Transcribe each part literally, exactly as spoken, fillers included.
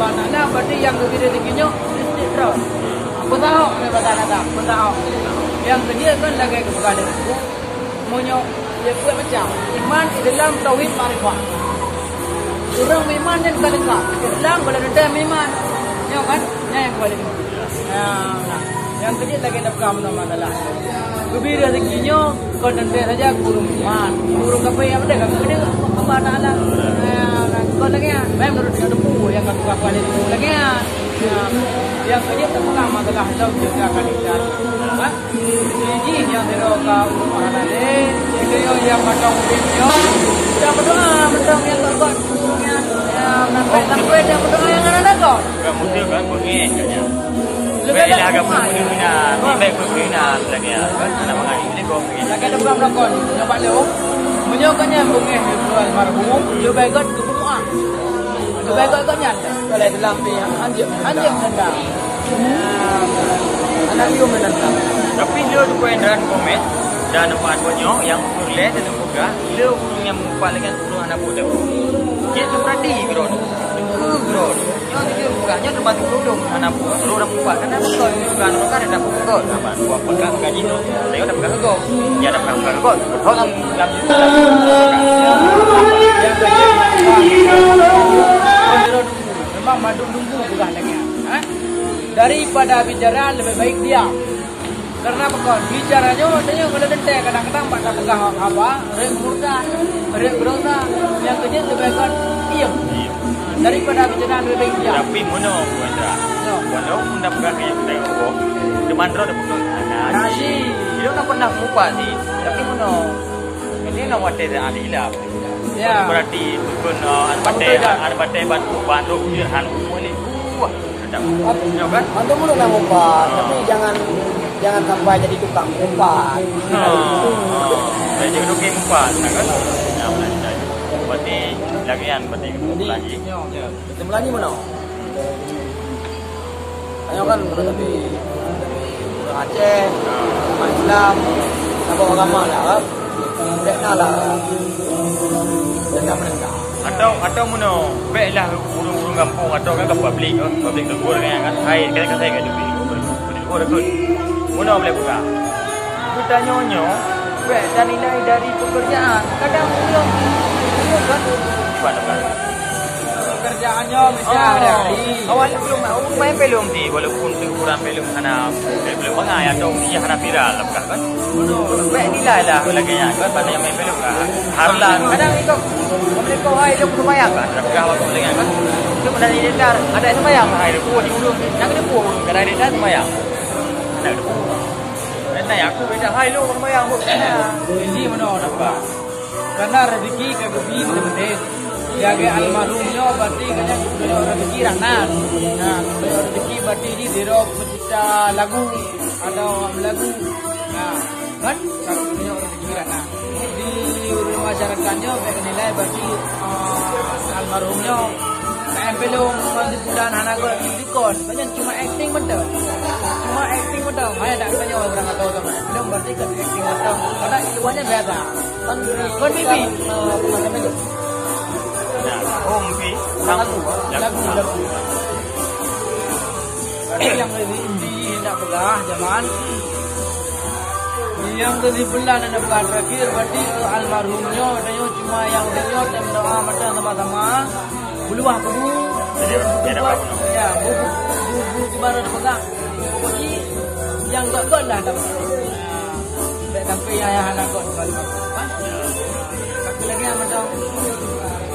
Nah, berarti nyang geubri rezeki nyoe meusti droe. Peusahoe, lé bahasa kata, peusahoe. Nyang keujeuet kan lagèe geupeugah lé Teungku, meunyoe, ya, peuet macam. Iman, Islam, tauhid, makrifat. Ureueng meuiman nyan ka leungkap. Islam, golom teuntèe meuiman. Nyoe kan? Nyan nyang paléng. Nah, nah. Nyang keujeuet lagèe tapeugah meunoe masalah. Geubri rezeki nyoe kon teuntèe saja keu ureueng iman. Keu ureueng kafé nyang peudeh ka geubri Allah Taala. Nah, nah, kon lagèe nyan. Baik meunurot nyang teupeu nyang ka geupeugah lé teungku lagèe nyan. Nah, nyang keujeuet tapeugah masalah lom jeuet ka kali. Ha? Jih nyang sidroe ka ureueng mahalalé, sidroe nyang mantong udép nyoe, nyang meudoa mantong nyang teugot, nyang, nyang sampai-sampai nyang meudoa nyang hana teugot. Bukan mudah kan, beungéh katanya. Leubeh baik lah agak beuna, lebih baik beuna lagi ya. Kan anak mangat ini kok. Lagèe teumpat lakon, nyoe bak lôn. Meunyoe ka nyan beungéh almarhum, leubeh göt keu peumu'ah. Leubeh göt-göt nyan. Kalau dalam ni, anjing, anjing dendam. Anak yum dendam. Tapi dia tu kau yang komen dan nampak kau nyok yang purleh dan peugah, dia ureueng yang meupat dengan ureueng anak bodoh. Dia tu berarti bro. Bro. Nyoe teuka bukan nyoe teumpat teuka ulôn. Hana peue, ulôn dah mupat. Kan dah beutôi, bukan, bukan dah beutôi. Buat pegang gaji tu. Saya dah pegang kau. Dia dah pegang kau. Beutôi lam, lam, lam. Memang mandum nunggu pegang lagi. Ha? Daripada bicara, lebih baik diam. Karena pakon, bicara nyoe, tanyoe kalau teuntèe kadang-kadang bak tapeugah haba, rhot murka, rhot beurasa, nyang keujeuet leubeh kon diem. Daripada bicara leubeh baik diam. Tapi meunoe, Puan Indra. Nyoe. Walaupun dah peugah keu nyang teuntèe, teuma droe dah beutôi. Nah, nah, si. Dia dah pernah mupat sih, tapi meunoe. Jadi nak watèe dah ahli ilap. Ya. Berarti tukun, uh, an batèe, an batèe ban, ban roh dia han umur ni. Wah. Mantap. Ap-, ya kan? Untuk mulut nak ngumpat, tapi jangan, jangan sampai jadi tukang ngumpat. Oh, oh. Saya jadi tukang ngumpat, ya kan? Ya, boleh, boleh. Berarti lagi kan, berarti jadi, lagi. Ya. Ketemu lagi mana? Saya kan berarti orang Aceh, orang Islam, sama agama lah, kan? Tidak salah. Tidak menentang. Atau, atau meunoe, bèk lah ureueng-ureueng gampông atau kan ke publik, kan? Publik tegur kan, kan? Hai, kan, kan saya kat tepi. Tegur, tegur. Meunoe boleh buka. Geutanyoe nyoe, bèk tanilai dari pekerjaan. Kadang ureueng, ureueng kan? Cuba tegur. Pekerjaan nyoe misal hari-hari. Awak ni belum, main belum di, walaupun tu kurang belum hana, belum bangai atau iya hana viral lah bukan kan? Bèk nilai lah lagèe nyan kan, pada nyang main belum kan. Harlan. Kadang ikut pemerintah hai dia pun bayar kan. Dah pegang waktu dengan kan. Itu pada edar, ada yang sembahyang hai dia pun di ulu. Nak kena pun kadang edar sembahyang. Nak kena pun. Nak aku beda hai lu sembahyang pun. Ini mana dapat? Karena rezeki ka geubri meuteumé. Lagèe almarhum nyoe berarti ka nyan geutanyoe rezeki rahmat. Nah, geutanyoe rezeki berarti di sidroe pencipta lagu atau lagu. Nah, kan? Ka geutanyoe rezeki rahmat. Di ureueng masyarakat nyoe bèk nilai berarti, ah, almarhum nyoe. Ka M P L ngon si Fulan hana gèt dikon. Banyak cuma akting mantong. Cuma akting mantong. Hai dak tanya orang atau sama. Belum berarti kan akting mantong. Karena di luarnya biasa. Kan, kan bibi. Eh, apa namanya? Nah, oh, mungkin. Lagu, lagu, lagu. Berarti nyang lagèe inti nak peugah, jameun. Nyang kesimpulan nak peugah terakhir, berarti keu almarhum nyoe, tanyoe cuma nyang tanyoe dan doa mata sama-sama. Beuluah kubu, jadi buat, ya, bu, bu, bu, bu, di mana nak peugah. Pokoknya, nyang gèt-gèt lah dapat. Bèk sampai nyang, nyang hana gèt, bukan. Ha? Tapi lagi yang macam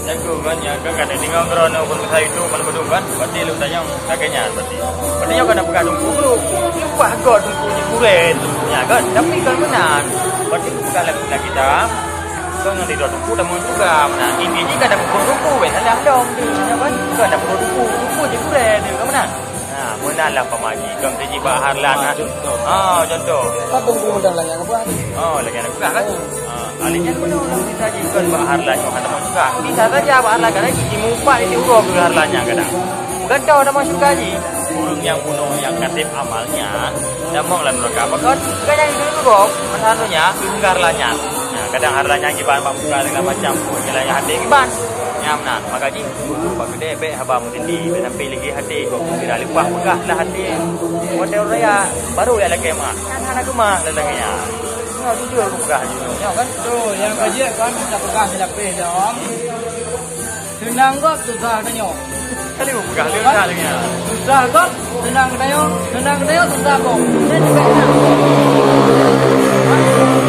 Jago kan, ya kan, kan deungoe keurana pun masa itu mana betul kan, berarti lu tanya lagèe nyan berarti. Berarti nyoe kan peugah teungku dulu. Lupa gèt teungku di kuren tu, ya kan. Tapi kan meunan. Berarti lu peugah lagi kita. Kan ngon di teungku dah mau juga. Nah, ini ni kan dah pukul teungku, weh, salah dong. Ya kan? Kan dah pukul teungku, teungku di kuren tu kan meunan. Ha, meunan lah pamagi. Kong siji bak Harlan, ha. Contoh. Ha, contoh. Apa guru dah layan apa? Oh, layan apa kan? Ha, alih nyan meunan lah kita ji kon bak Harlan nyoe hana masuk. Bisa saja bak Harlan kadang ji mupat di uroe keu Harlan nyan kadang. Bukan kau dah masuk kaji. Ureueng nyang bunoe nyang kaseb amalnya, damong lam neraka. Bahkan bukan nyang itu juga, masa anu nya, keu Harlan nyan. Nah, kadang Harlan nyan kiban bak muka segala macam, pun jalan yang hati kiban. Nyam nan, maka jih, bak keudè bèk haba meuteunti, bèk sampai lagèe até gob, bila leupah peugah lah até. Watèe raya, baru ya lakèe meu'ah. Kan hana geumah lagèe nyan. Nyoe jujur kupeugah jih nyoe kan. Betul, nyang ka jeuet kan, kita peugah silapeh dong. Seunang gob susah tanyoe. Kali kupeugah lé dah lagèe nyan. Susah gob, seunang tanyoe, seunang tanyoe susah gob. Jadi, bèk nyan.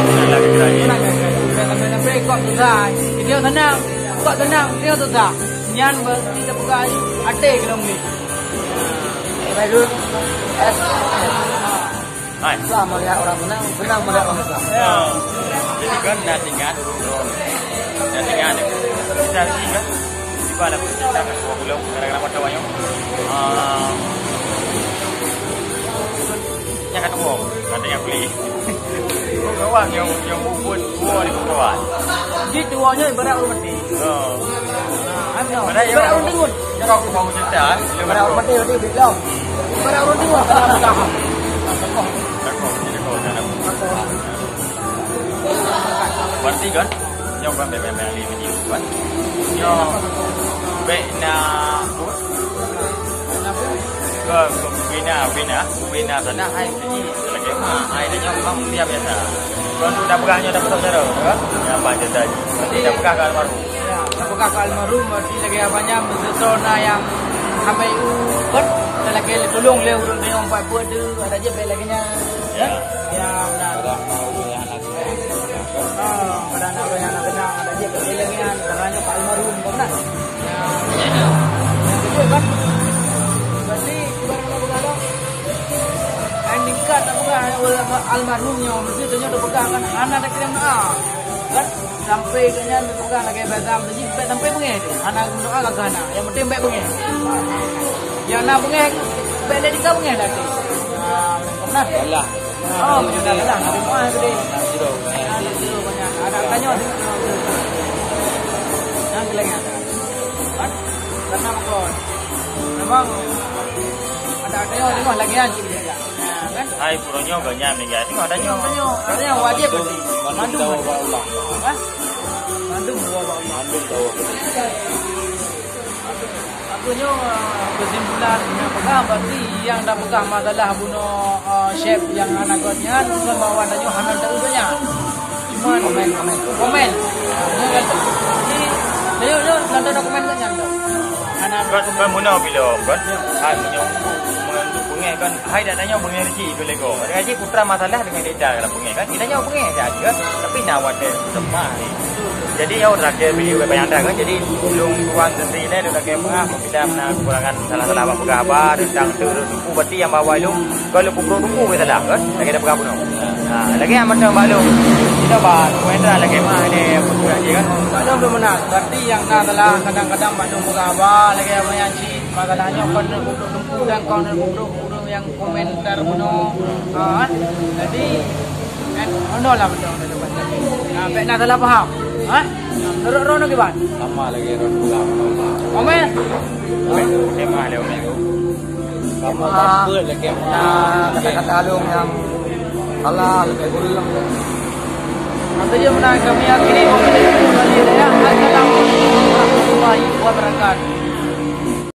Seunang lagi, lagi. Seunang lagi. Sampai-sampai gob susah. Jadi, seunang. Kok seunang, dia susah. Nyan berarti teupeugah até keunoe ni. Baik, good. Yes. Hai. Susah melihat orang senang, senang melihat orang susah. Ya. Jadi kan, na teuingat ureueng droe. Na teuingat. Kita ingat. Tiba dalam cerita kat dua puluh, kadang-kadang mata wayang. Ah. Nyang ka tuwoe, ka teuingat pulih. Kawan nyang, nyang bubut tuwoe di kawan. Di tuwoe nyoe ibarat ureueng maté. Oh. Padahal ibarat ureueng teungeut. Nyang aku mau cerita, ibarat ureueng maté, maté, belum. Ibarat ureueng teungeut, dalam paham. Takut, takut, takut. Berarti kan, nyoe kan bèk-bèk ahli video kan. Nyoe bèk na Ke, ke bina, bina, bina sana hai sini. Lagi mah hai dah nyoe memang dia biasa. Kalau tu dah pegang nyoe dah betul cara, kan? Ya, apa cerita ni? Berarti dah pegang ke almarhum. Ya, dah pegang ke almarhum, berarti lagi abang nyan meuseusoe na nyang sampai u, kan? Dah lagi tolong lé ureueng nyoe empat buah tu, ada je baik lagi nya. Ya. Ya, benar. Orang mau yang Ah, pada anak orang yang nak kenal, ada je kat Leleng ni, kan. Caranya Pak Almarhum, kau kenal? Ya, ya, ya. Betul, kan? Berarti, ibarat kata, bukan, kan? Kan tingkat tak bukan, almarhum nyoe, mesti tanya tu pegang, kan? Anak dah kirim doa, kan? Sampai ke nyan, tu pegang lagi bazam, jadi sampai, sampai bengeh tu. Anak berdoa, kagak anak. Yang penting baik bengeh. Yang nak bengeh, baik dari kau bengeh dah tu. Ah, kau kenal? Alah. Oh, meunyoe dah lah, ada rumah gede. Ada jero banyak. Ada tanya tu. Yang kelengah. Kan? Karena apa? Memang ada tanya, tengok lagi kan, cik dia. Ya, kan? Hai, pura nyoe gak nyam ni, guys. Tengok ada nyoe. Tanya, ada yang wajib pasti. Mandum. Mandum. Hah? Mandum dua bang. Mandum tahu. Aku nyoe, eh, kesimpulan nyang peugah, berarti nyang dah peugah masalah bunoe, eh, chef nyang hana göt nyan, bukan bahwa tanyoe hana tahu nyan. Cuma komen, komen. Komen. Jadi, nyoe, nyoe, nyoe, nyoe, komen kat nyan tu. Hana. Kan, kan bunoe bilom, kan? Hai, meunyoe untuk beungèh, kan? Hai, dak tanyoe beungèh rezeki, itu lego. Rezeki putra masalah dengan deda dalam beungèh, kan? Kita nyoe beungèh saja, kan? Tapi nak wadah semah ni. Jadi, ya, terakhir video bayang dah, kan? Jadi, belum tuan sendiri ni, dia pakai apa? Kita nak kekurangan salah-salah abang peugah haba tentang tu, tu, tu, berarti yang bawa lu, kalau pukul tu, kita dah, kan? Lagi dah peugah bunoe. Ha, lagi yang macam balu. Kita bah, komentar lagi mah ni, apa tu lagi, kan? Kadang belum benar. Berarti yang nak salah, kadang-kadang mak dong peugah haba, lagi yang banyak cik. Masalahnya, kau nak duduk tempu dan kau nak duduk ureueng nyang komentar bunoe. Ha, jadi, kan, ono lah betul, betul, betul. Nah, bèk na salah paham. Ha? Turut rono kiban? Sama lagi rono pulang. Komen? Komen. Tema ada komen. Sama apa lagi? Nah, kata-kata alung yang salah, lebih kurang. Apa je menang kami akhiri, komen dari kembali ya. Assalamualaikum warahmatullahi wabarakatuh.